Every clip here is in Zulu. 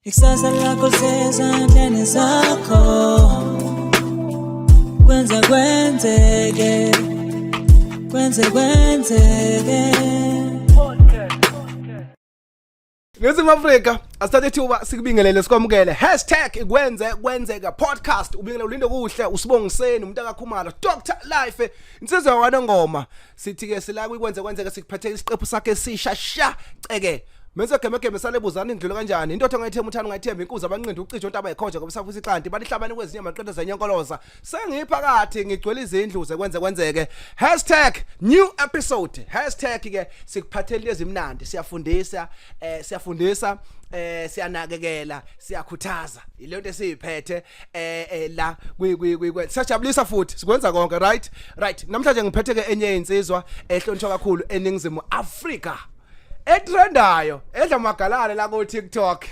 Ikusasa lakho lisezandleni zakho, kwenze kwenzeke, kwenze kwenzeke. Ningizimu Afrika, asithathe ithuba sikubingelele sikwamukele. #ikwenze kwenzeka podcast. Ubingelele ulinde kuhle usibongiseni umuntu akakhumalo Dr Life insizwa yakwaNongoma. Sithi ke sila kuyikwenze kwenzeka sikuphethe isiqephu sakhe esisha sha ceke. Menze gemegeme salebuzana indlula kanjani? Indoda ongayithemba uthanda ungayithemba inkuzi abanqindi ucijo ntaba yikhonja ngoba safuthi ixanti balihlabane kwezinye amaqeda zenyonkoloza. Sengiphakathi ngigcwele izindlu zekwenze kwenzeke. #new episode. Hashtag ke sikuphathele ezimnandi siyafundisa siyafundisa siyanakekela siyakhuthaza. Ilento esiyiphethe la kwi kwi kwi siyajabulisa futhi sikwenza konke right right. Namhlanje ngiphethe ke enye insizwa ehlonishwa kakhulu eNingizimu Afrika. Etrendayo edla magalane la ku TikTok.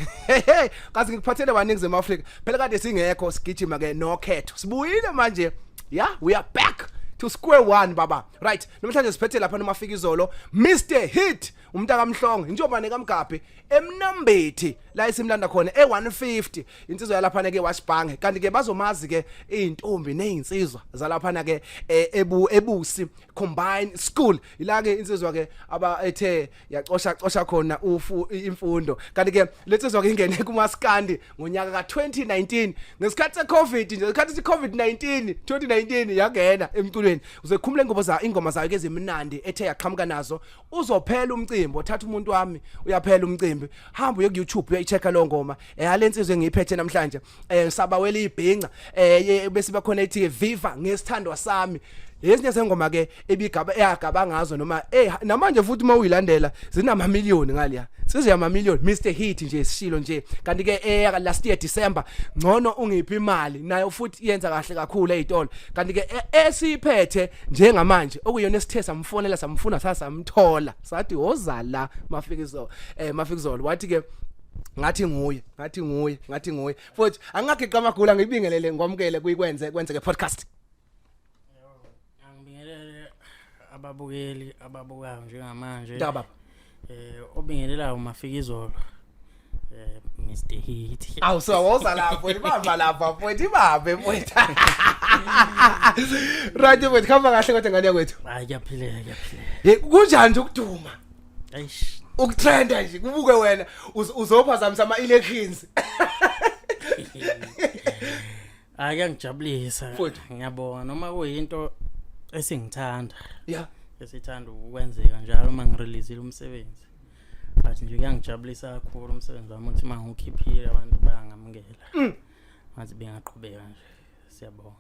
Kazi ngikuphathele baningizimu Afrika. Phela kade singekho sigijima ke nokhetho. Sibuyile manje. Yeah, we are back to square one baba. Right, namhlanje siphethe lapha nomafika izolo Mr Hit umntaka Mhlongo injoba nekamgabhi emnambethi la esimlanda khona e150 insizwa yalapha ke washibhange kanti ke bazomazi ke izintombi nezinsizwa zalapha ke ebu ebusi combined school ila ke insizwa ke aba ethe yacosha cosha khona ufu imfundo kanti ke lensizwa ke ingene kumaskandi ngonyaka ka2019 ngesikhathi seCovid nje ngesikhathi seCovid-19 2019 yangena emculweni uzekhumula ingoma za ingoma zayo ke ezimnandi ethe yaqhamuka nazo uzophela umcimbi othatha umuntu wami uyaphela umcimbi hamba uye ku YouTube uyayichecka lo ngoma yalensizwe engiyiphethe namhlanje sabawela ibhinca bese bakhona ethi viva ngesithandwa sami ezinye zengoma ke ebigaba eyagaba ngazo noma namanje futhi uma uyilandela zinama million ngaliya sizwe yama million Mr Hit nje sishilo nje kanti ke last year December ngcono ungiphi imali nayo futhi iyenza kahle kakhulu ezitolo kanti ke esiphethe njengamanje okuyona esithe samfonela samfuna sasamthola sathi woza la mafikizolo mafikizolo wathi ke ngathi nguye ngathi nguye ngathi nguye futhi angingagiqa amagula ngibingelele ngwamukele kuyikwenze kwenzeke podcast. Angibingelele ababukeli ababukayo njengamanje. Ndaba. Obingelelayo Mafikizolo. Mr Hit. Awu so woza lapho ibamba lapha mfowethu ibambe mfowethu. Right mfowethu khamba kahle kodwa ngane yakwethu. Hayi kuyaphileka kuyaphileka. Hey kunjani nje ukuduma? Eish. Ukutrenda nje kubuke wena uzophazamisa ama elections. Hayi kuyangijabulisa. Futhi. Ngiyabonga noma kuyinto esingithanda. Yeah. Esithanda ukwenzeka njalo uma ngireleasile umsebenzi. But nje kuyangijabulisa kakhulu umsebenzi wami ukuthi uma ngiwukhiphile abantu bayangamukela. Ngathi bengaqhubeka nje. Siyabonga.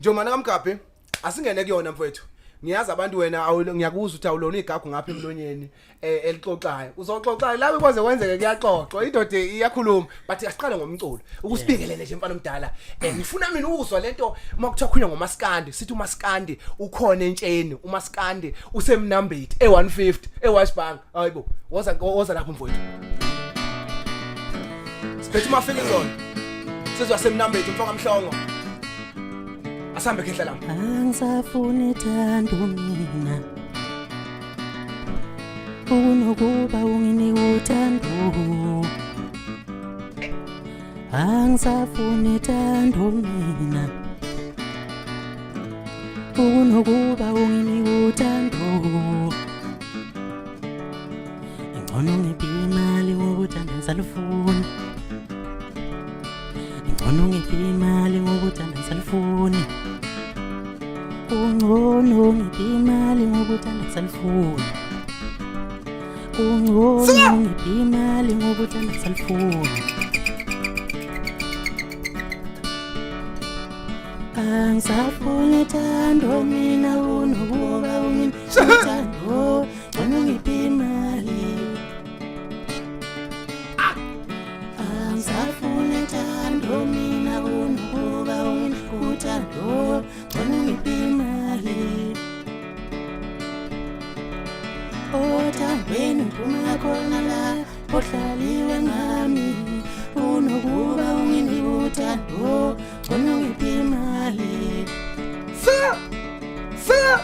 Njomana kaMgabhi asingene kuyona mfowethu. Ngiyazi abantu wena ngiyakuzwa ukuthi awulona igagu ngapha emlonyeni elixoxayo. Uzoxoxa la kwaze kwenzeke kuyaxoxwa indoda iyakhuluma but asiqale ngomculo. Ukusibingelele nje mfana omdala. Ngifuna mina ukuzwa lento uma kuthiwa khulunywa ngomaskandi sithi umaskandi ukhona entsheni umaskandi usemnambithi e150 eWashbank. Hayibo woza woza lapho mfowethu. Siphethe umafika izolo. Sizwa semnambithi umfaka Mhlongo. Asambe khehla lami. Angisafuni thando mina unokuba unginike uthando angisafuni thando mina unokuba unginike uthando ngcono ngiphi imali ngoba uthando ngisalufuni ngcono ngiphi imali ngoba uthando ngisalufuni kungcono ngiphi imali ngoba uthando ngisalufuni kungcono ngiphi imali ngoba uthando ngisalufuni angisafuni thando mina unokuba unginithando ngcono ngiphi imali angisafuni thando mina unokuba unginithando ngcono ngiphi imali othandweni ngiphuma khona la ohlaliwe ngami unokuba unginike uthando ngcono ngiphi imali Sir! Sir!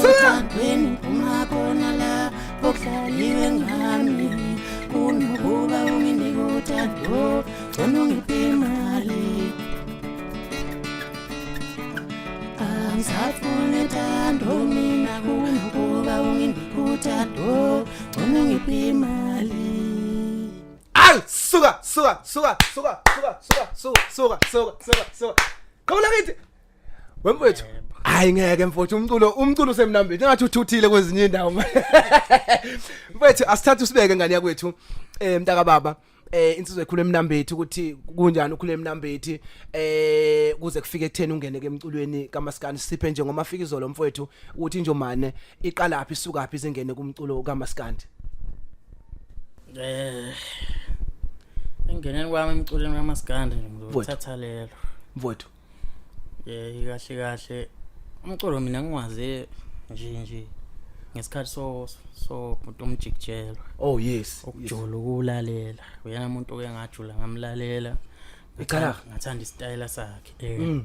othandweni ngiphuma khona la ohlaliwe ngami kunokuba unginike uthando Ngcono ngiphe imali. Angisafuni uthando mina kunokuba unginike uthando. Ngcono ngiphe imali. Ay, suka, suka, suka, suka, suka, suka, suka, suka, suka, suka, suka. Qhawula kithi. Wemfowethu. Hayi ngeke mfowethu, umculo usemnambeni. Engathi uthuthile kwezinye indawo. Mfowethu, asithathe usibeke ngane yakwethu. Mntaka baba. Insizwe ekhulu emnambethi, ukuthi kunjani ukhulu emnambethi kuze kufike ekutheni ungene ke emculweni kaMaskandi? Siphe nje ngomafika izolo mfowethu, ukuthi injomane iqalaphi, isukaphi, izingene kumculo kaMaskandi. Engeneni kwami emculweni kaMaskandi nje ngizothatha lelo. Mfowethu. Kahle kahle umculo mina ngiwaze nje ngesikhathi so bhuti umjikijelwa. Oh yes. Ukujula ukulalela. Uyena umuntu oke ngajula ngamlalela. Iqala. Ngathanda isitayela sakhe. Eh.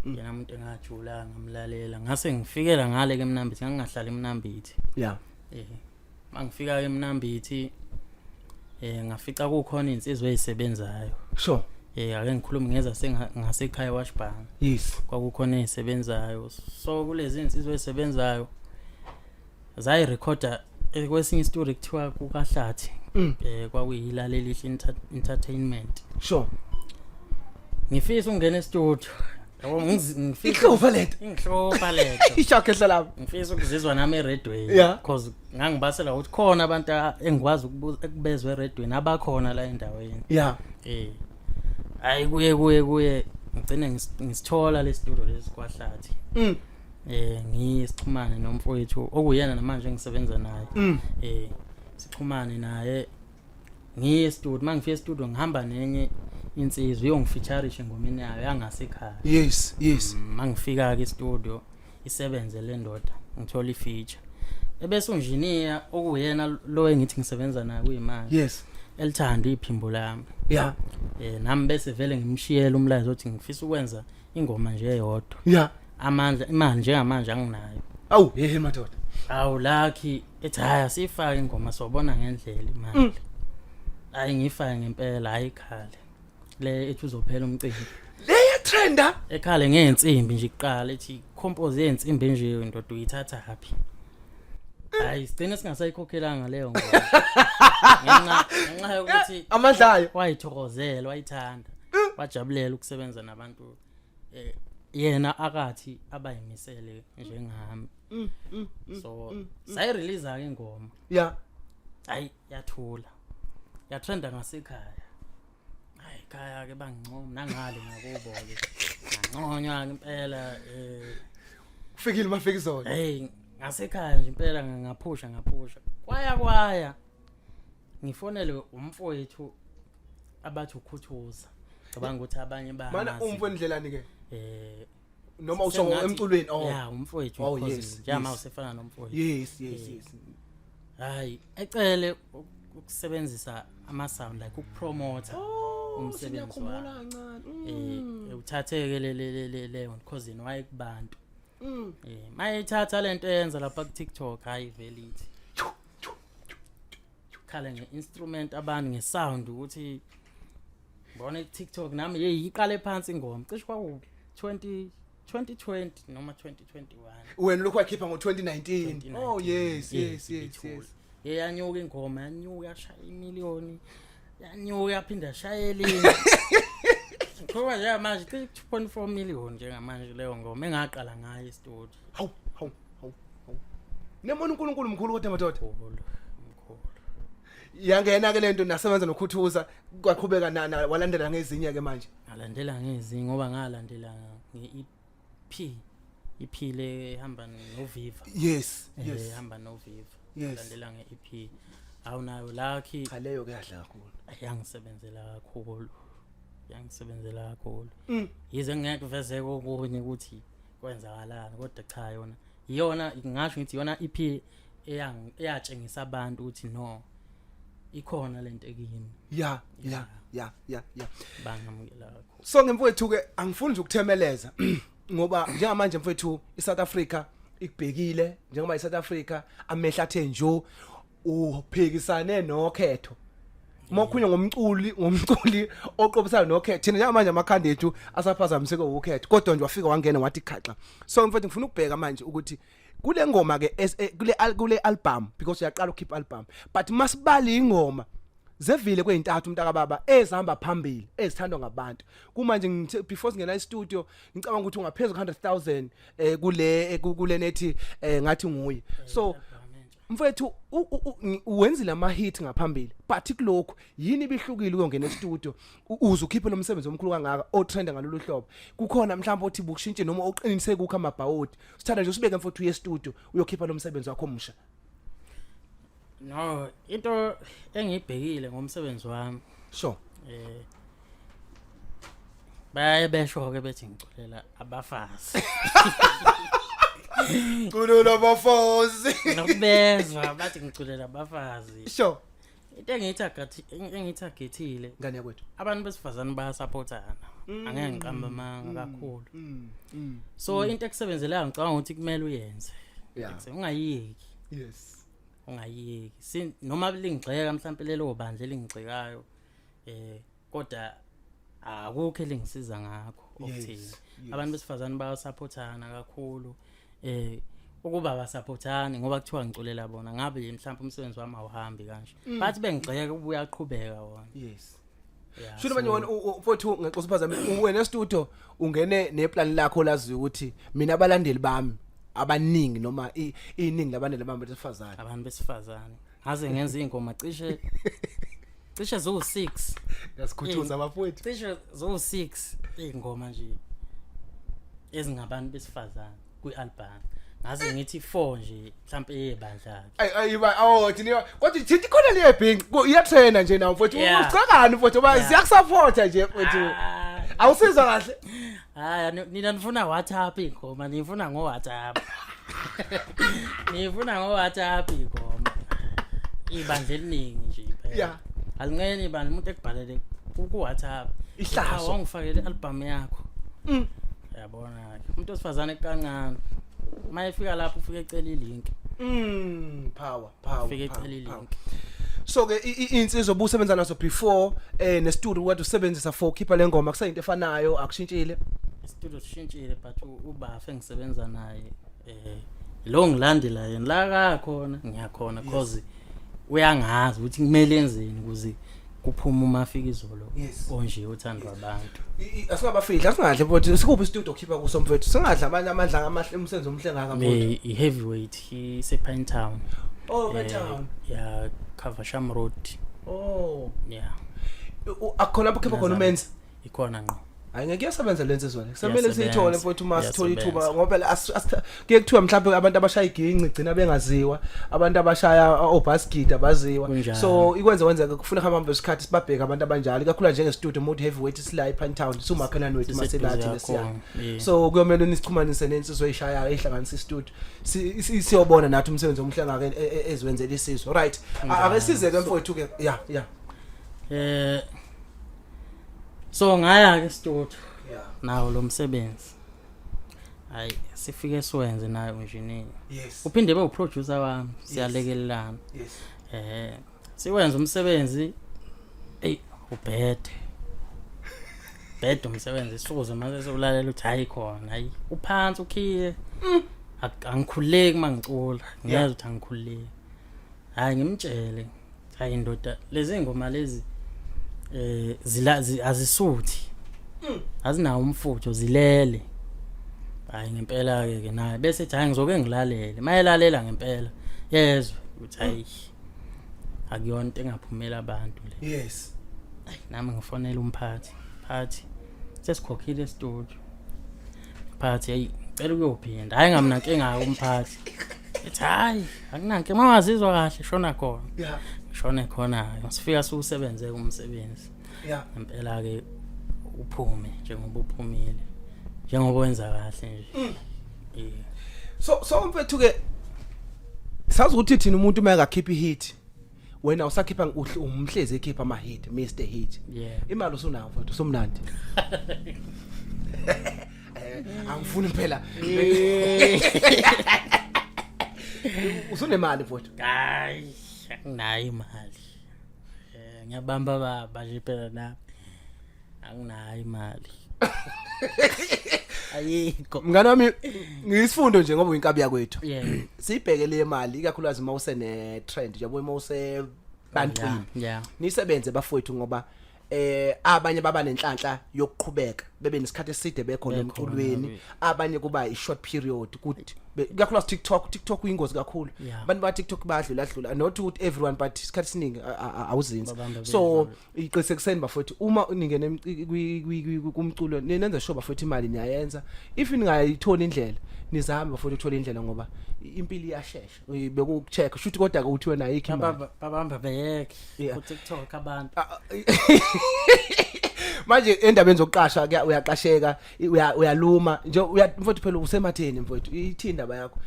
Yena umuntu engajula ngamlalela. Ngase ngifikela ngale ke eMnambithi, ngangingahlala eMnambithi. Mangifika ke eMnambithi ngafica kukhona insizwe ezisebenzayo. Ake ngikhulume ngeza ngasekhaya Washburn. Kwakukhona ezisebenzayo. So kulezi insizwe ezisebenzayo zayirecorda kwesinye istudio kuthiwa kukaHlathi. Kwakuyilalelihle Entertainment. Ngifisa ukungena e-studio. Yabo, ngifisa Ihlupha lento. Ingihlupha lento. Ishaka ehla lapho. Ngifisa ukuzizwa nami eredweni because ngangibasela ukuthi khona abantu engikwazi ukubezwa eredweni abakhona la endaweni. Hayi, kuye ngigcine ngisithola le studio lesi kwaHlathi. Ngisixhumane nomfowethu okuyena namanje engisebenza naye. Sixhumane naye ngiye studio. Mangifika studio ngihamba nenye insizwa iyongifeatureisha engomeni yayo yangasekhaya. yes yes Mangifika ke studio isebenze le ndoda, ngithola ifeature, ebese unjiniya okuyena lo engithi ngisebenza naye kuyimanje elithanda iphimbo lami, nami bese vele ngimshiyela umlayezo othi ngifisa ukwenza ingoma nje eyodwa. Amandla, imali njengamanje anginayo. Awu hehe madoda. Awu lucky ethi hayi, asifake ingoma, sobona ngendlela imali. Hayi, ngifake ngempela, hayi ikhale le ethi uzophela umcimbi. Le trenda. Ekhale ngeensimbi nje kuqala, ethi compose yensimbi nje, indoda uyithatha happy. Hayi, sigcine singasayikhokhelanga leyo ngoma ngenxa yokuthi amandla ayo. Wayithokozela, wayithanda, wajabulela ukusebenza nabantu yena akathi abayimisele njengami. So sayirelease ke ingoma. Hayi, yathula, yatrenda ngasekhaya. Hayi, khaya ke bangincoma nangale ngakubo ke nganconywa ke impela. Ufikile mafika izolo. Hey, ngasekhaya nje impela ngaphusha ngaphusha, kwaya kwaya ngifonele umfowethu abathi ukhuthuza, cabanga ukuthi abanye Mana bamazi. Umfo endlelani ke? Noma usho emculweni? Oh. Ya, umfowethu. Oh, because njengamanje usefana nomfowethu. Hayi, ecele ukusebenzisa ama sound, like ukupromote Oh, umsebenzi siyakhumbula wami. kancane. Uthatheke le because yena wayekubantu. Mayithatha lento eyenza lapha ku TikTok, hayi vele ithi khala nge-instrument, abantu ngesound, ukuthi ngibona i-TikTok nami, hey, iqale phansi ingoma cishe kwaku 20 2020 noma 2021. Wena lokhu wakhipha ngo2019. Oh yes. Ithula. Yanyuka ingoma, yanyuka, yashaya imiliyoni, yanyuka, yaphinda yashaya elinye. Ngikhuluma njengamanje 2.4 million njengamanje leyo ngoma engaqala ngayo istudio. Hawu hawu hawu hawu, nemona uNkulunkulu mkhulu kodwa madoda. Mkhulu, mkhulu. Yangena ke lento, nasebenza nokhuthuza, kwaqhubeka na walandela ngezinye ke manje. Ngalandela ngezinye ngoba ngalandela nge-EP, EP le ehamba noViva. Ehamba noViva. Landela nge-EP, awunayo lucky. Cha, leyo kuyadla kakhulu. Yangisebenzela kakhulu, yangisebenzela kakhulu. Yize ngeke kuvezeke okunye ukuthi kwenzakalani, kodwa cha, yona iyona, ngingasho ngithi iyona EP eyatshengisa abantu ukuthi no, ikhona lento ekimi. Bangamukela kakhulu. So ngemfowethu ke, angifuni nje ukuthemeleza ngoba njengamanje mfowethu iSouth Africa ikubhekile, njengoba iSouth Africa amehla athe njo uphikisane nokhetho. Uma ukhulunywa ngomculi oqobisana nokhetho, thina njengamanje amakhanda ethu asaphazamiseke ukhetho, kodwa nje wafika wangena wathi khaxa. So mfethu, ngifuna ukubheka manje ukuthi kule ngoma ke kule album, because uyaqala ukukhipha album, but masibali ingoma zevile kwezintathu, umntaka baba, ezihamba phambili, ezithandwa ngabantu kumanje. Ngithe before singena e-studio, ngicabanga ukuthi ungaphezulu 100,000 kule nethi ngathi nguye. So mfethu, uwenzile ama hit ngaphambili, but kulokhu yini ibihlukile uyongena e-studio uze ukhiphe lo msebenzi omkhulu kangaka otrenda ngalolu hlobo? Kukhona mhlawumbe othi bukushintshe noma oqinise kukho amabhawodi? Sithanda nje usibeke, mfethu, uye e-studio uyokhipha lo msebenzi wakho omusha. No, into engiyibhekile ngomsebenzi wami, baye besho ke bethi ngiculela abafazi. Culela abafazi. Nokubezwa bathi ngiculela abafazi. Into engiyithagethile, Ngane yakwethu, abantu besifazane bayasupportana, angeke ngiqambe amanga, kakhulu. So into ekusebenzelayo, ngicabanga ukuthi kumele uyenze. Ungayiyeki. Ungayiyeki. Noma lingigxeka mhlawumbe lelo bandla elingigxekayo, kodwa akukho elingisiza ngakho okuthile. Abantu besifazane bayasupportana kakhulu. Ukuba basupportani, ngoba kuthiwa ngiculela bona, ngabe mhlawumbe umsebenzi wami awuhambi kanje, bathi bengigxeka ubuya aqhubeka wona. Yeah, Shuthi manje wena, mfowethu, ngexoxa uphazame, wena e-studio ungene neplan lakho laziyo ukuthi mina abalandeli bami abaningi noma iningi labantu bami besifazane. Abantu besifazane. Ngaze ngenza ingoma cishe zo6. Yasikhuthuza, abafowethu. Cishe zo6 ingoma nje ezingabantu besifazane kwi-album. Ngaze ngithi 4 nje mhlambe eyebandla. Ay ay ba, oh, thina kodwa thithi khona le bhinci iyatrenda nje nawo, mfowethu. Ucakani, mfowethu, ba siyakusupporta nje, mfowethu. Ah. Awusizwa kahle. Hayi, nina nifuna WhatsApp ingoma, nifuna ngo WhatsApp. Nifuna ngo WhatsApp ingoma. Ibandla eliningi nje impela. Alinqeni ibandla umuntu ekubhalele ku WhatsApp. Ihlazo. Wangifakele i-album yakho. Yabona ke. Umuntu osifazane kancane. Mayefika lapho ufike ecela ilink. Power, power. Ufike Power, ecela power. ilink. So ke insizwa obusebenza nazo before nestudio kade usebenzisa for khipha le ngoma, kuseyinto efanayo, akushintshile? Istudio sishintshile, but ubafa engisebenza naye lo ngilandela yena la kakhona ngiyakhona, cause uyangazi ukuthi kumele enzeni ukuze kuphume umafika izolo onje othandwa abantu. Asingabafihli, asingadli, mfowethu. Sikuphi istudio okhipha kuso, mfowethu? Singadla abanye amandla amahle, umsebenzi omhle ngaka, mfowethu. I-Heavyweight ise-Pine Town. Oh, Pine Town. Yeah, Caversham Road. Oh. Yeah. Akukhona lapho khipha khona umenzi? Ikhona ngqo. Hayi, ngeke, iyasebenza le nsizwa le. Kusamele Iyasebenza. siyithole, mfowethu, uma sithola ithuba, Iyasebenza. ngoba phela kuye kuthiwa mhlawumbe abantu abashaya iginci gcina bengaziwa, abantu abashaya obhasigidi abaziwa. Kunjalo. So ikwenze kwenzeka kufuna hamba isikhathi sibabheke abantu abanjalo, ikakhulu njenge studio mode Heavyweight sila ePine Town, sumakhelwane wethu. Siseduze Maselathi lesiya. kakhulu, yeah. So kuyomela nisichumanise nensizwa eyishayayo ehlanganisa istudio, siyobona nathi umsebenzi omuhle ngake eziwenzela isizwe, right? Ake size ke, mfowethu ke, yeah. So ngaya ke studio nawo lo msebenzi. Hayi, sifike siwenze nayo engineer. Uphinde be uproducer wami, siyalekelelana. Siwenze umsebenzi, ey, ubhede. Bhede umsebenzi, sukuze mase sewulalela uthi hayi khona, hayi uphansi ukhiye. Angikhululeki mangicula, ngiyazi ukuthi angikhululeki. Hayi, ngimtshele, hayi ndoda, lezi ngoma lezi zila azisuthi. Azinawo umfutho, zilele. Hayi, ngempela ke ke naye bese ethi hayi, ngizoke ngilalele. Mayelalela ngempela yezwe ukuthi hayi, akuyona into engaphumela abantu le. Ayi, nami ngifonela umphathi, phathi, sesikhokhile estudio, phathi, hey, ngicela ukuyophinda. Hayi, ngamnankinga umphathi, ethi hayi, akunankinga, uma wazizwa kahle shona khona. Shone khona, sifika siwusebenze umsebenzi. Ngempela ke uphume njengoba uphumile, njengoba wenza kahle nje. So mfethu ke, sazi ukuthi thina umuntu uma engakhipha ihit, wena usakhipha umhlezi ekhipha ama hit, Mr Hit. Imali usunayo, mfethu, usumnandi. Angifuni phela, usunemali, mfethu? Hayi, anginayo imali. Ngiyabamba baba nje phela nami. Anginayo imali. Ayikho. Mngani wami ngiyisifundo nje ngoba uyinkabi yakwethu. Yeah. Sibheke le mali ikakhulukazi uma usene trend njengoba uma use bantwini. Yeah. Nisebenze bafowethu ngoba abanye baba nenhlanhla yokuqhubeka bebe nesikhathi eside bekhona Bekhona, emculweni be- abanye kuba i short period ukuthi ikakhulukazi TikTok uyingozi kakhulu. Abantu ba TikTok bayadlula dlula, not ukuthi everyone, but isikhathi esiningi awuzinzi. Babamba So bedlula. iqisekiseni bafowethu uma ningene kumculo nenze sure bafowethu imali niyayenza. If ningayitholi indlela, nizame bafowethu ukuthola indlela ngoba impilo iyashesha. Bekucheck shuthi kodwa ke uthi wena ayikho imali. Babamba beyeke ku TikTok abantu. Ah, manje endabeni zokuqasha uyaqasheka, uyaluma nje mfowethu phela usematheni mfowethu, ithini indaba yakho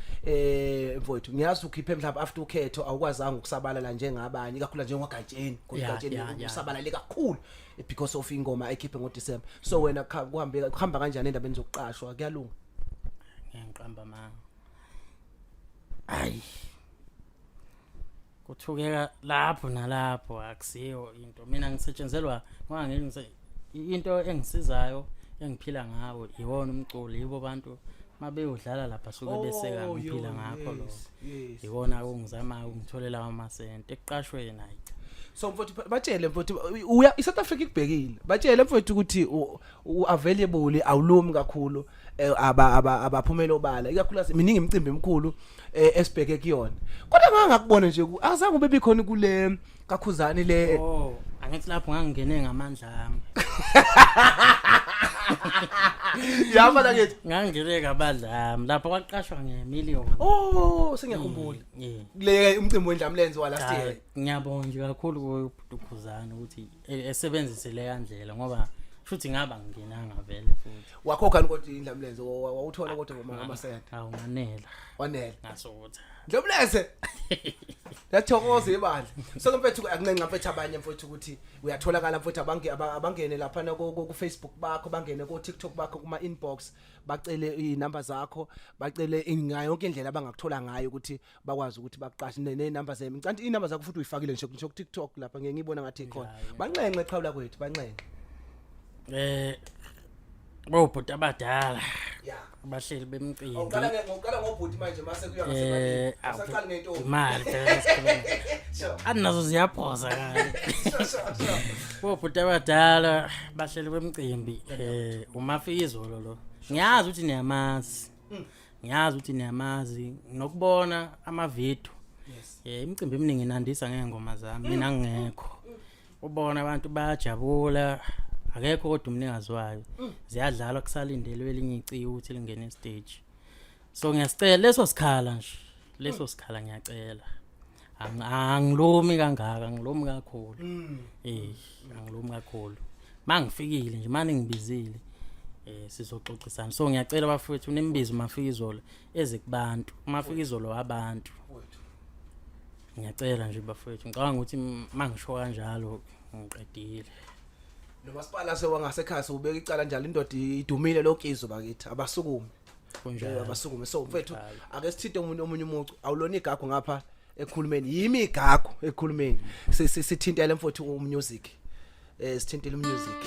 mfowethu? Ngiyazi ukhiphe mhlawumbe after ukhetho awukwazanga ukusabalala njengabanye, ikakhulu njengoGatsheni. Ngogatsheni usabalale kakhulu because of ingoma ekhiphe ngoDecember. So wena kuhambe kuhamba kanjani endabeni zokuqashwa, kuyalunga? Ngiqamba manga. Ayi. Kuthukeka lapho nalapho akusiyo into. Mina ngisetshenzelwa ngoba ngeke into engisizayo engiphila ngawo iwona umculo, yibo bantu mabeyodlala lapha suke beseka Oh, ngiphila yo, ngakho lokho. Yes. Ikona okungizama ukungitholela amasente ekuqashweni hayi. So mfowethu batshele mfowethu uya iSouth Africa ikubhekile. Batshele mfowethu ukuthi u available, awulumi kakhulu, aba abaphumela obala ikakhulukazi miningi imicimbi emikhulu esibheke kuyona. Kodwa ngangakubona nje azange ube bikhona kule kakhuzani le. Oh, angithi lapho ngangingene ngamandla ami. Yaba la kithi. Ngangingene ngamandla ami. Lapho kwaqashwa ngemillion. Oh, sengiyakhumbula. Kule umcimbi wendlamlenze wa last year. Ngiyabonga nje kakhulu kuyo ubhuti uKhuzani ukuthi esebenzise le kandlela ngoba futhi ngaba ngingenanga vele futhi. Wakhokha kodwa indlamlenze wawuthola kodwa ngoma amasente. Awunganela. Wanela. Ngasutha. Ndlomleze. Yathokoza ibandla. So mfethu akuncenga mfethu abanye mfethu ukuthi uyatholakala mfethu abangene lapha ku Facebook bakho, bangene ku TikTok bakho, kuma inbox bacele inamba zakho, bacele ngayo yonke indlela abangakuthola ngayo ukuthi bakwazi ukuthi bakuqashe nenamba zemi. Kanti inamba zakho futhi uyifakile nje nje ku TikTok lapha, ngeke ngibona ngathi ikhona. Njalo. Banxenxe qhawula kwethu, banxenxe. Bobhuti abadala. Yeah. Abahleli bemcimbi. Awuqala ngobhuti manje mase kuya ngasemalini. Asaqali ngentombi. Imali phela sikhuluma. Sure. Anazo ziyaphosa kanje. Sure. Bobhuti abadala bahleli bemcimbi umafika izolo lo. Ngiyazi ukuthi niyamazi. Ngiyazi ukuthi niyamazi nokubona ama video. Yes. Imicimbi eminingi inandisa ngengoma zami mina ngingekho. Ubona abantu bayajabula akekho kodwa umnikazi wayo. Ziyadlalwa kusalindelwe elinye iciko ukuthi lingene stage. So ngiyasicela leso sikhala nje. Leso sikhala ngiyacela. Angilumi kangaka, angilumi kakhulu. Angilumi kakhulu. Mangifikile nje manje ngibizile. Sizoxoxisana. So ngiyacela bafowethu nimbize umafika izolo eze kubantu. Umafika izolo wabantu. Ngiyacela nje bafowethu. Ngicabanga ukuthi mangisho kanjalo ngiqedile. Nomasipala sewangasekhaya ubeka icala njalo indoda idumile lokizo bakithi abasukume. Kunjalo. Abasukume. So mfethu Kunjalo. ake sithinte omunye umucu awulona igagu ngapha ekhulumeni, yimi igagu ekhulumeni. Sithintele mfethu umusic. Sithintele umusic.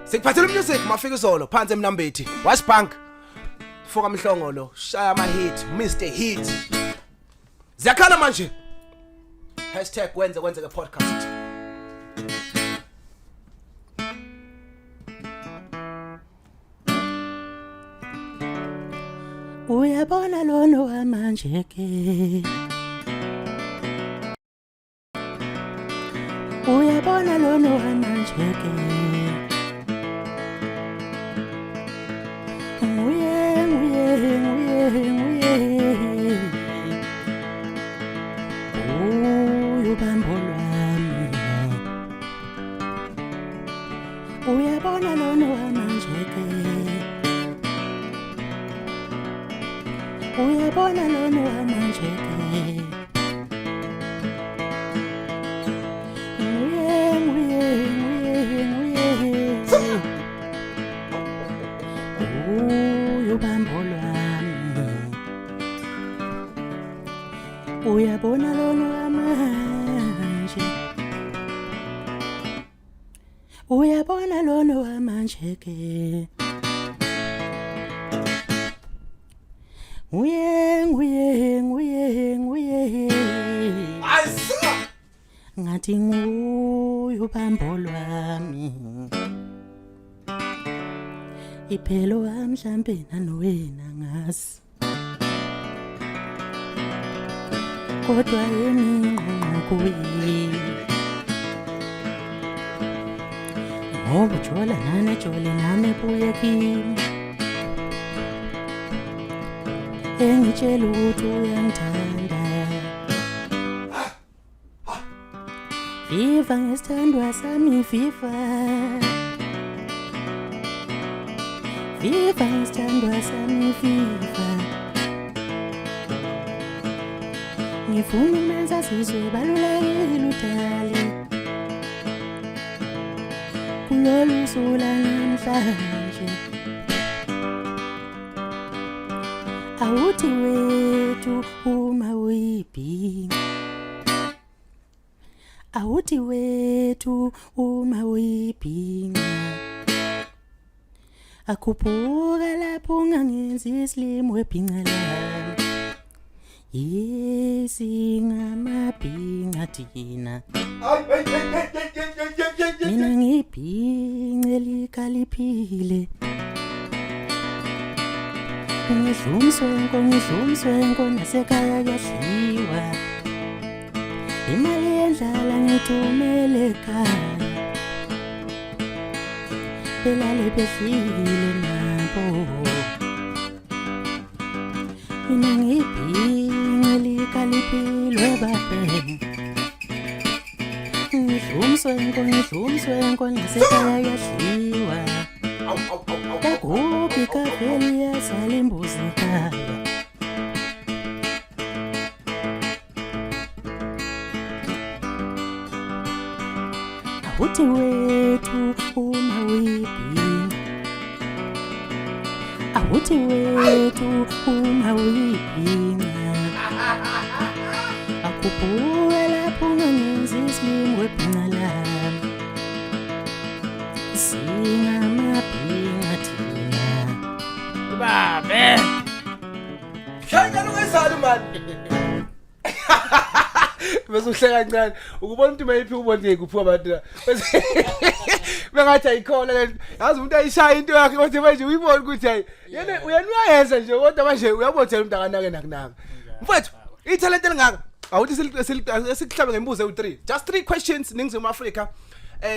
Sikuphathela umusic mafika izolo phansi emnambethi. Westbank. Foka Mhlongolo shaya ama hit, Mr Hit. Ziyakhala manje. #kwenze kwenzeke podcast. Uyabona lona wamanje ke, uyabona lona wamanje ke, nguye nguye nguye nguye uyubambo lwami. Uyabona lona wamanje ke, uyabona lona wamanje ke, nguye nguye nguye nguye uyubambo lwami. Uyabona lona wamanje Uyabona lona wamanje ke, nguye nguye nguye nguye. Ayisuka. Ngathi nguye ubambo lwami, iphelo wamhlambe nanowena ngazi, kodwa yemi ngqongqo kuye, ngoba ujola nami, ejole nami, ebuye kimi engitshela ukuthi uyangithanda. Viva ngesithandwa sami, viva, viva ngesithandwa sami, viva. Ngifuna umenza sizwe balulekile udali kulolu suku lanamhlanje. Awuthi wethu uma uyibhinca, awuthi wethu uma uyibhinca, akhuphuka lapho ungangenzi isilimo webhinca lami. Yesingamabhinca thina. Ay ay ay ay ay ay ay ay ay. Mina ngibhince likhaliphile, ngidla umswenko, ngidla umswenko, nasekhaya kuyadliwa. Imali yendlala ngithumele ekhaya, belale bedlile nabo. Mina ngibhince likhaliphilwe babhema, ngidla umswenko, ngidla umswenko, nasekhaya kuyadliwa. Aw aw aw aw. Kakuphi kaveli yazala imbuzi ekhaya. Awuthi wethu uma uyibhinca, awuthi wethu uma uyibhinca, akhuphuke lapho ungangenzi isilimo webhinca lami. Singamabhinca thina. Babe. Shaya ungayisali man. Bese uhleka kancane ukubona umuntu mayiphi, ubone kuphiwa abantu la. Bese bengathi ayikhona le nto. Yazi umuntu ayishaya into yakhe, kodwa manje uyibona ukuthi hayi, yena uyena uyayenza nje, kodwa manje uyabona umuntu akanake nakunaka. Mfethu, italent elingaka. Awuthi sikuhlabe ngemibuzo ewu3, just three questions. Ningizimu Afrika,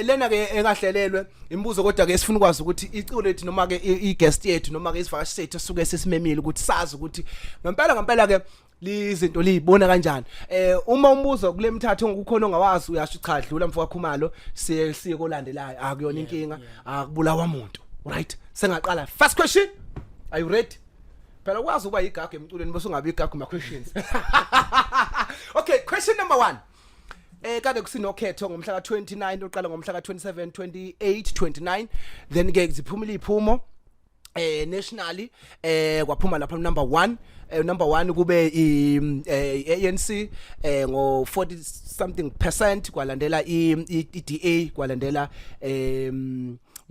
lena ke engahlelelwe imibuzo, kodwa ke sifuna ukwazi ukuthi iculo lethu noma ke i-guest yethu noma ke isivakashi sethu esuke sesimemile, ukuthi sazi ukuthi ngempela ngempela ke lizinto liyibona kanjani. Uma umbuzo kule mithathu ngokukhona ongawazi, uyasho, cha, dlula mfoka Khumalo, siye kolandelayo, akuyona inkinga, akubulawa umuntu. Right, sengaqala. First question, are you ready? Phela ukwazi ukuba igagu emculweni bese ungabi igagu ma questions. Okay, question number 1. Kade kusinokhetho ngomhla ka29, uqala ngomhla ka27, 28, 29, then ke ziphumile iphumo nationally. Kwaphuma lapha number 1, number 1 kube i ANC ngo 40 something percent, kwalandela i DA, kwalandela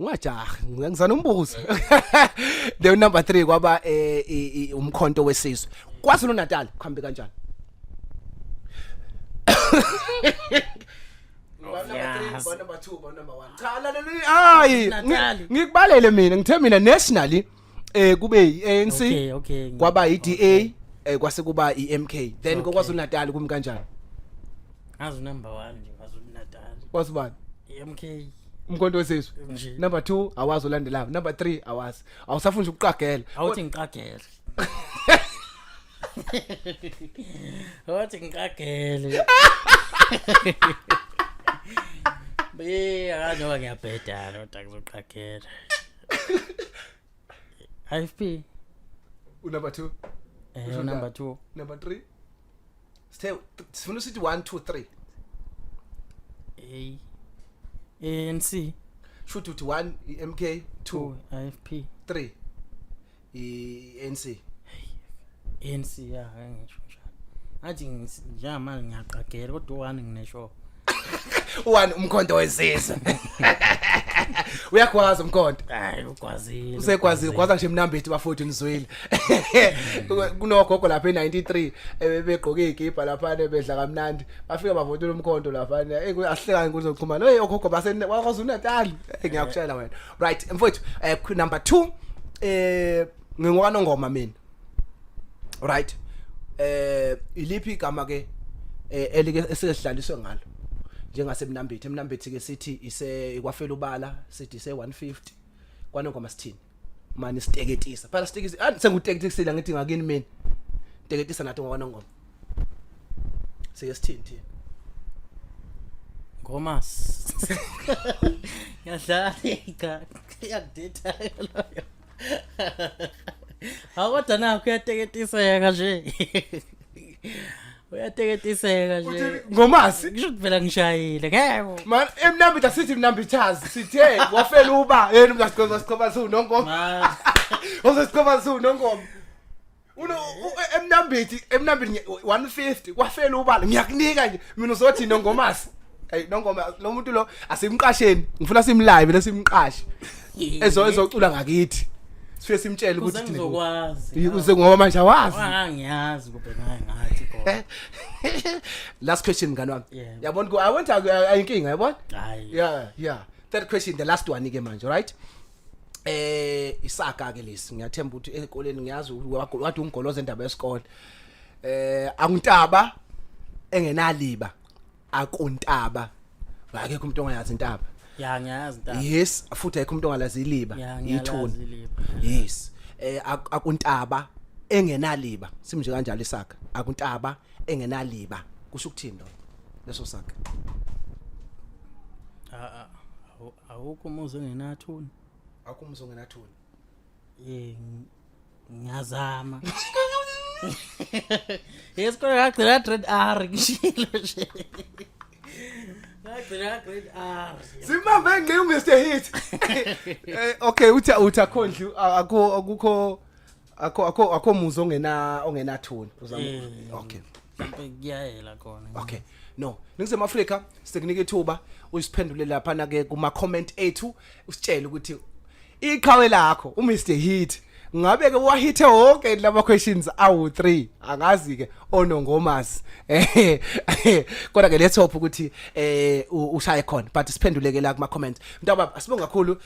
ungajahi, ngizana umbuzo, then number 3 kwaba umkhonto wesizwe. KwaZulu Natal kuhambe kanjani? Number 3, number 2, number 1. Cha, lalela, hayi. Natal. Ngikubalele mina, ngithe mina nationally kube iANC, kwaba iDA, kwase kuba iMK, then KwaZulu Natal kumi kanjani? Ngazi number 1 nje KwaZulu Natal. Kwasibani? MK. Umkhonto wesizwe. Nje. Number 2 awazi, olandelayo number 3 awazi, awusafuni nje ukuqagela. Awuthi ngiqagele. Awuthi ngiqagele. Be akazi ngoba ngiyabheda kodwa ngizoqagela. IFP. Unumber 2. Usho Number 2. Number 3, sithe sifuna usithi 1 2 3. A ANC. Shoot, uthi 1 iMK, 2 2 IFP. 3 iANC. ANC, ya, ngisho njalo. Ngathi njengamanje ngiyaqagela, kodwa u1 nginesho. One umkhonto wesizwe. Uyagwaza umkhonto. Hayi, ugwazile. Usekwazile, gwaza nje emnambithi bafowethu, nizwile. Kunogogo lapha e93 ebegqoke izikipa lapha bedla kamnandi. Bafika bavotela umkhonto lapha. Eh, asihlekani kuzoxhumana. Hey, ogogo base kwaZulu Natal. Eh, ngiyakutshela wena. Right, mfowethu, number 2, ngingokwaNongoma mina. Right. Iliphi igama ke elike esesihlaliswe ngalo? Njengasemnambithi, emnambithi ke sithi ise ikwafela ubala, sithi ise 150. KwaNongoma sithini? Mani siteketisa. Phela sitekisi, ah, senguteketisile ngithi ngakini mina. Teketisa nathi ngokwaNongoma. Sike sithini thina? Ngomas. Ngiyadlala, cha. Iyakudida loyo. Hawu, kodwa nakho uyateketiseka nje. Uyateketiseka nje. Ngomasi. Ngisho ukuthi phela ngishayile ngeke. Man, emnambithi asithi mnambithazi, sithe wafela uba yena umuntu asicoba sicoba siwunongoma. Man. Uzosicoba siwunongoma. Uno emnambithi 150 kwafela ubala, ngiyakunika nje mina, uzothi nongomasi. Hey, nongoma lo muntu lo asimqasheni, ngifuna simlive lesimqashe. Ezo ezocula ngakithi. Sifike simtshele ukuthi Kuze thina ngizokwazi. Uze ngoba manje awazi. Angiyazi kube ngaye ngathi kodwa. Last question, mngani wami. Yeah. Yabona ku I want ayinkinga, yabona? Hayi. Yeah. Third question, the last one ke manje, right? Isaka ke lesi. Ngiyathemba ukuthi esikoleni ngiyazi wathi ungigoloza indaba yesikole. Akuntaba engenaliba. Akuntaba. Akekho umuntu ongayazi intaba. Ya, ngiyazi ntaba. Yes, futhi ayikho umuntu ongalazi iliba. Ya, Ithuna. ngiyalazi iliba. Yes. Akuntaba engenaliba. Simnje kanjalo isaka. Akuntaba engenaliba. Kusho ukuthini lo? Leso saka. Ah, ah, awukho umuzi ongenathuna. Akho umuzi ongenathuna. Eh, ngiyazama. Yesikole ngagcina grade R, ngishilo nje. Ngagcina grade R. Simambe ngiyu Mr Hit. Okay, uthi akhondlu akho akukho akho akho akho muzi ongenathuna. Uzama. Okay. Mhlawumbe kuyayela khona. Okay. No, Ningizimu Afrika, sikunika ithuba usiphendule lapha na ke kuma comment ethu, usitshele ukuthi iqhawe lakho uMr Hit ngabe ke wahithe wonke lama questions awu 3, angazi ke onongomas, kodwa ke let's hope ukuthi ushaye khona, but siphenduleke la kuma comment. Mntaba, asibonga kakhulu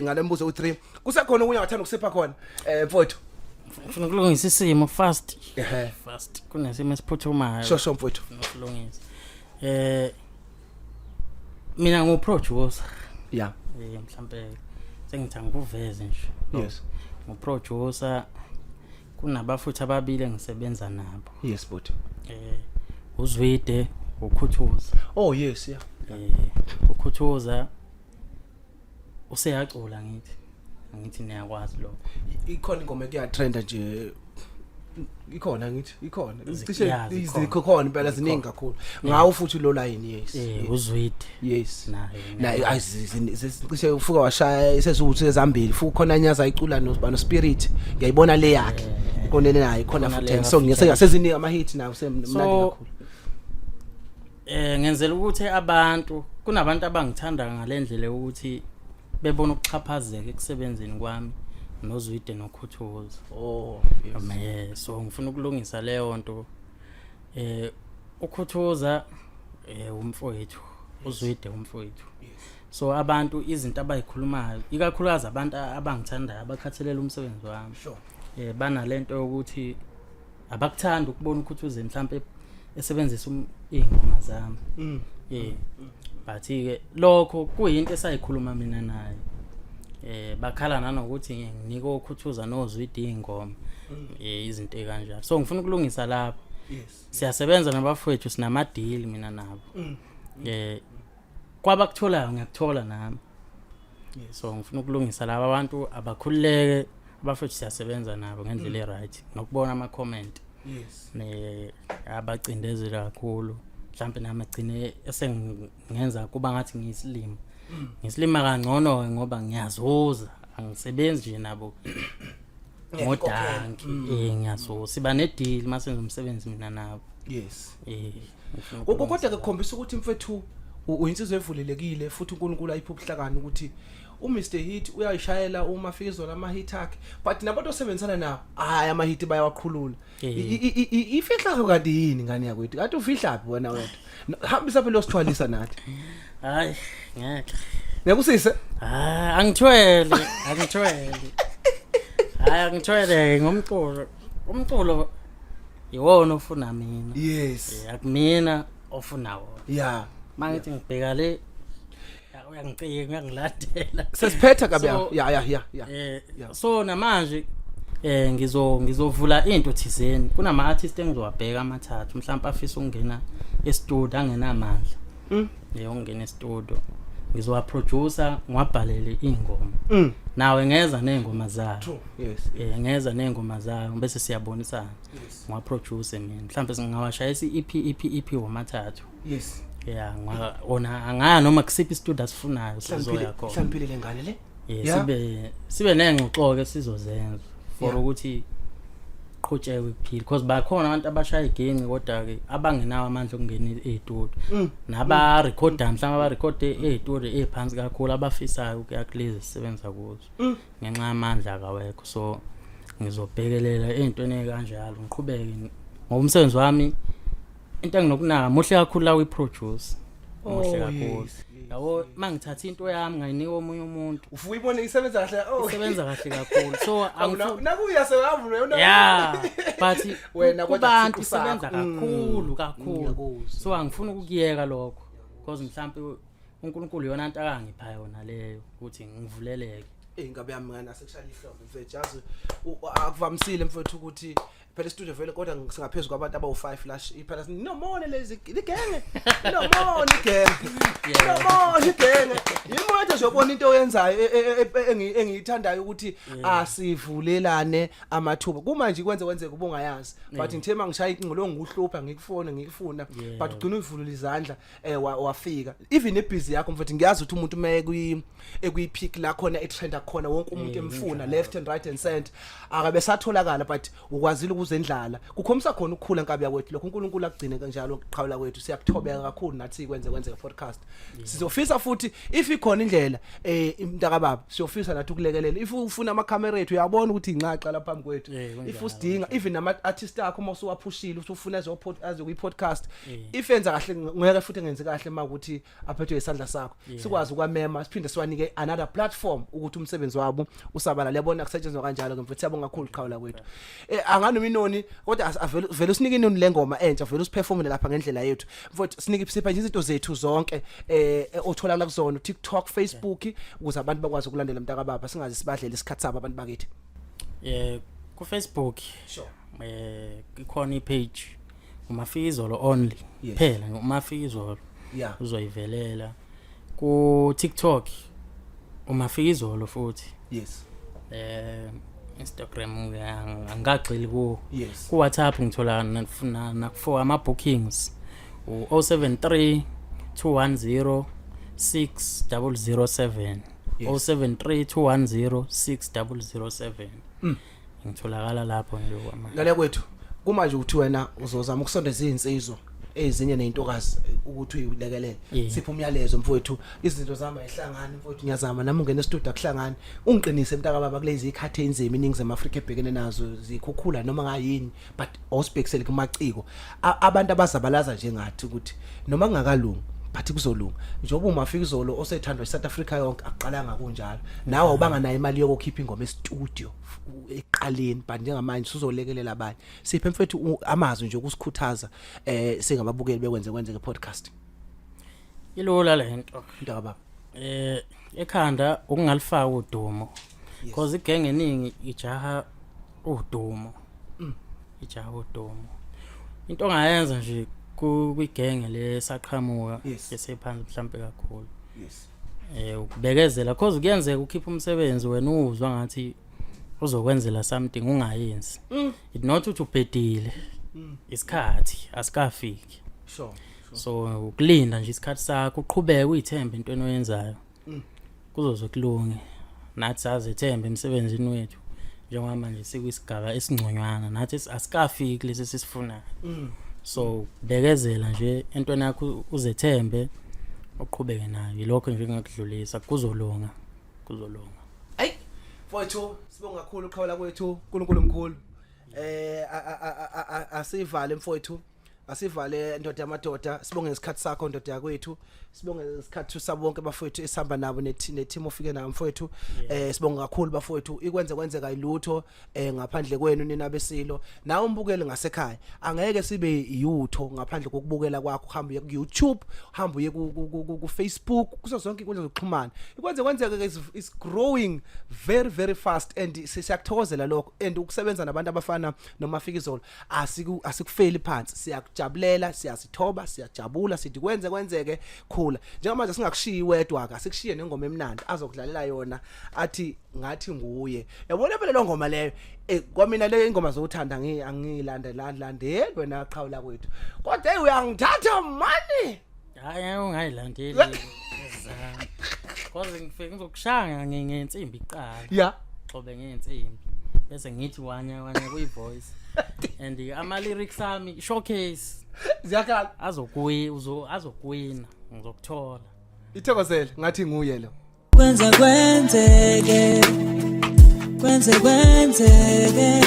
ngalembuzo u3. Kusekhona okunye ongathanda ukusipha khona, mfowethu? Ngifuna ukulungisa isimo fast. Fast. Kunesimo esiphuthumayo. Sho mfowethu. Ngifuna ukulungisa. Mina ngu-producer. Mhlambe sengithi angikuveze nje. Ngu-producer, kunabafuthi ababili engisebenza nabo. Yes, but uZwide, uKhuthuza. Oh yes, yeah. uKhuthuza useyacula, ngithi. Angithi niyakwazi lokho. Ikhona ingoma ekuya-trenda nje, ikhona, ngithi ikhona cishe. Yeah, zikhona. Zikhona impela, ziningi kakhulu ngawo futhi lo line, yes. UZwide. Naye. Naye ayi, cishe ufuka washaya isezukuthi ezambili, futhi khona nyaza ayicula no Spirit, ngiyayibona le yakhe ikhona naye ikhona Khona futhi le so ka-feature. Ngiyaseziningi ama hit nawo, semnandi So, kakhulu. Ngenzela ukuthi abantu, kunabantu abangithanda ngalendlela ukuthi bebona ukuxhaphazeka ekusebenzeni kwami noZwide noKhuthuza. Oh yes. So ngifuna ukulungisa leyo nto. Ukhuthuza umfowethu, uZwide umfowethu. So abantu izinto abayikhulumayo, ikakhulukazi abantu abangithandayo, abakhathalela umsebenzi wami. Banalento yokuthi abakuthanda ukubona uKhuthuze mhlambe esebenzisa izingoma zami. But ke lokho kuyinto esayikhuluma mina naye. Bakhala nanokuthi nginika uKhuthuza noZwide izingoma. Izinto ekanjalo. So ngifuna ukulungisa lapho. Siyasebenza nabafowethu, sinama deal mina nabo. Kwabakutholayo ngiyakuthola nami. So ngifuna ukulungisa laba, abantu abakhululeke, abafowethu siyasebenza nabo ngendlela e-right. Nokubona ama comment. Ne abacindezela kakhulu. Mhlambe nami agcine esengenza kuba ngathi ngiyisilima. Ngisilima kangcono ke ngoba ngiyazuza, angisebenzi nje nabo ngodanki. Ngiyazuza. Siba ne deal masenza umsebenzi mina nabo. Ngifuna Kodwa ukulungisa ke kukhombisa ukuthi mfethu Uyinsizwa evulelekile futhi uNkulunkulu ayiphe ubuhlakani ukuthi uMr Hit uyayishayela uma afika ama hit akhe, but nabantu osebenzisana nawo, hayi, ama hit bayawaqhulula. Ifihla kanti yini, ngane yakwethu? Kanti ufihlaphi wena wedwa? Hambisa phela osithwalisa nathi. Hayi, ngeke. Ngekusise. Hayi, angithwele, angithwele. Hayi, angithwele ngomculo. Umculo iwona ofuna mina. Akumina ofuna wona. Mangithi ngibheka le, uyangicika, uyangilandela. Sesiphetha kabi. Ya. So namanje ngizovula into thizeni, kunama artist engizowabheka amathathu, mhlawumbe afisa ukungena e-studio angenamandla. Ungena e-studio, ngizowa-producer, ngiwabhalele ingoma. Nawe ngeza nezingoma zayo. True. Yes. Ngeza nezingoma zayo bese siyabonisana. Ngiwa-produce mina, mhlawumbe singawashayisa i-EP, EP, EP womathathu. Yeah, wona angaya noma kusiphi i-studio asifunayo, sizoya khona. Hlaliphile lengane le. Sibe nengxoxo ke sizozenza for ukuthi qhutshekwe kuphila, because bakhona abantu abashaya iginci kodwa ke abangenawo amandla okungena e-studio, naba recorda, mhlawumbe aba record e-studio eziphansi kakhulu, abafisayo ukuya kulezi sisebenza kuzo, ngenxa yamandla akawekho. So ngizobhekelela ey'ntweni ey'kanjalo, ngiqhubeke ngoba umsebenzi wami, into enginokunaka, muhle kakhulu la kwi-produce, muhle kakhulu. Yabo, mangithatha into yami ngayinika omunye umuntu, Ufuka ibone isebenza kahle. Oh. Isebenza kahle kakhulu, so angifuni Nakuya sewavula. Yeah, but Wena kodwa kubantu siqu sakho. isebenza kakhulu kakhulu. Ngiyakuzwa. So angifuni ukukuyeka lokho, because mhlawumbe uNkulunkulu yona into akangipha yona leyo ukuthi ngivuleleke. Ingabe yami ngana sekushaya ihlombe, mfethu. Yazi, akuvamisile, mfethu, ukuthi phela studio vele, kodwa singaphezulu kwabantu abawu5 la. Phela nomone lezi igenge, nomone igenge, nomone igenge. Yimoto nje, ubona into oyenzayo engiyithandayo ukuthi asivulelane amathuba. Kumanje kwenze kwenzeka ubungayazi, but ngithe mangishaya incingo lo ngikuhlupha, ngikufone, ngikufuna, but ugcina uyivulula izandla, wafika. Even ebhizi yakho, mfethu, ngiyazi ukuthi umuntu uma ekwi ekuyi-peak la khona etrenda khona, wonke umuntu emfuna left and right and center, akabe satholakala, but ukwazile ukuzendlala, kukhombisa khona ukukhula, nkabi yakwethu. Lokho uNkulunkulu akugcine kanjalo, qhawula kwethu. Siyakuthobeka kakhulu nathi kwenze kwenzeka podcast. Sizofisa futhi, if ikhona indlela, imntaka baba, siyofisa nathi ukulekelela. If ufuna ama camera ethu, uyabona ukuthi incaca lapha phambi kwethu. If usidinga even nama artist akho, uma usuwaphushile, usufuna azo kwi podcast, if enza kahle, ngeke futhi engenze kahle makuthi aphethwe isandla sakho, sikwazi ukwamema, siphinde siwanike another platform ukuthi umsebenzi wabo usabalala. Yabona, kusetshenzwa kanjalo ke, mfethu. Siyabonga kakhulu, qhawula kwethu. Anganoma inoni, kodwa avele vele usinike inoni lengoma entsha, vele usiperformele lapha ngendlela yethu, mfethu. Sinike, sipha nje izinto zethu zonke otholakala kuzona, TikTok, Facebook, ukuze abantu bakwazi ukulandela, mntaka baba, singaze sibadlele isikhathi sabo abantu bakithi. Ku Facebook ikhona i-page, uMafikizolo only. Phela uMafikizolo uzoyivelela. Ku TikTok uMafikizolo futhi. Instagram angagxili ku. Ku WhatsApp ngithola na for ama bookings u 073 210 6007. 073 210 6007. Ngitholakala lapho nje kwamanje. Ngale kwethu, kumanje uthi wena uzozama ukusondeza izinsizwa ezinye nezintokazi ukuthi uyilekelele. Siphe umyalezo, mfowethu. Izinto zami ayihlangani, mfowethu. Ngiyazama nami ungena e-studio, akuhlangani. Ungiqinise, mntaka baba, kulezi ikhathi enzima iningizimu Afrika ebhekene nazo, zikhukhula noma ngayini, but awusibhekisele kumaciko, abantu abazabalaza njengathi, ukuthi noma kungakalungi but kuzolunga, njengoba uMafikizolo osethandwa eSouth Africa yonke akuqalanga kunjalo. Nawe awubanga nayo imali yokukhipha ingoma e-studio eqaleni, but njengamanje usuzolekelela abanye. Siphe, mfethu, amazwi nje ukusikhuthaza singababukeli bekwenze kwenzeke podcast. Ilula lento. Mntaka baba. Ekhanda ukungalifaka udumo, because igenge eningi ijaha udumo, ijaha udumo. Into ongayenza nje kwigenge lesaqhamuka esephansi mhlambe kakhulu, ukubekezela, cause kuyenzeka ukhipha umsebenzi, wena uzwa ngathi uzokwenzela something, ungayenzi. It not ukuthi ubhedile, isikhathi asikafiki. So ukulinda nje isikhathi sakho, uqhubeke uyithembe into oyenzayo, kuzoze kulunge. Nathi sazethemba emsebenzini wethu, njengoba manje sikwisigaba esingconywana, nathi asikafiki kulesi sisifunayo. So bekezela nje entweni yakho, uzethembe. Uqhubeke nayo, ilokho nje engakudlulisa, kuzolunga, kuzolunga. Ayi mfowethu, sibonga kakhulu uqhawula kwethu, uNkulunkulu mkhulu. Asivale mfowethu, asivale ndoda yamadoda. Sibonge ngesikhathi sakho, ndoda yakwethu. Sibonge ngesikhathi sabonke bafowethu esihamba nabo ne-team ofike nayo, mfowethu. Sibonga kakhulu, bafowethu. Ikwenze kwenzeka ilutho ngaphandle kwenu nina besilo. Nawe umbukeli ngasekhaya, angeke sibe yutho ngaphandle kokubukela kwakho. Hamba uye ku YouTube, hamba uye ku Facebook, kuzo zonke inkundla zokuxhumana. Ikwenze kwenzeke is growing very very fast and siyakuthokozela lokho, and ukusebenza nabantu abafana noMafikizolo asikufeli phansi. Siyakujabulela, siyasithoba, siyajabula, sithi kwenze kwenzeke, khula. Njengamanje singakushiyi wedwa ke, asikushiye nengoma emnandi azokudlalela yona, athi ngathi nguye. Yabona phela lo ngoma leyo, kwamina le ingoma zokuthanda angiyilandela landeli wena qhawula kwethu, kodwa hey, uyangithatha mani. Hayi, ngeke ungayilandeli ezami, cause ngifike ngizokushaya ngensimbi kuqala. Xobe ngensimbi, bese ngithi wanya wanya kuyi-voice and ama-lyrics ami showcase. Ziyakhala. Azokuwina, ngizokuthola. Ithokozele ngathi nguye lo. Kwenze kwenzeke, kwenze kwenzeke.